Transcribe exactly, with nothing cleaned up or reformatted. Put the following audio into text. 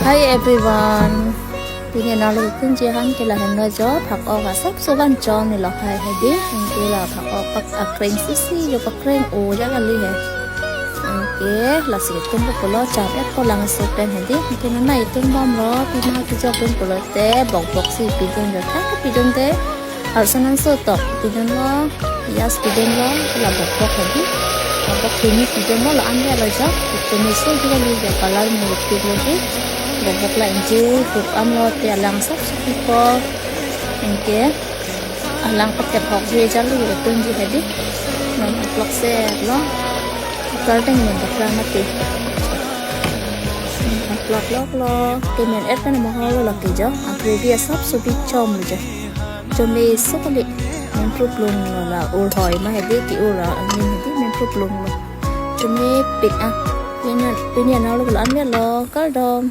Hi everyone. Pini nalo kunji han ke lahenlo jo phak-ok asapso van chom ni lo hai hedi. Anke la phak-ok pak akreng sisi jo pakreng o ja kali he. Anke lasi tum pulo cham-et po langso pen hedi. Anke nanai tum bomlo pima kejok tum pulote bokbok si pidun jo thak pidunde. Arsanan so tok pidunlo, yas pidunlo, la bokbok hedi. Bokbok hini pidunlo, la-an avelo jo. Pidun so juga ni jo color mo pidunlo di. Bokbok la inji, huk amlo te alang asapso pipo. Anke alang pathek hok je jalo ye tunji hedi. Non aplok se lo. Kardeng non bakra mati. Aplok lok lo. Te men-et pen mohol lo lake jo. Agrevi asapso bi chomlo jo. Chome so kali. Menpru plung lo la ur hoi ma hedi ti ur la angin hedi menpru plung lo. Chomepik a. Pini, pini analo la-an avelo, kardom.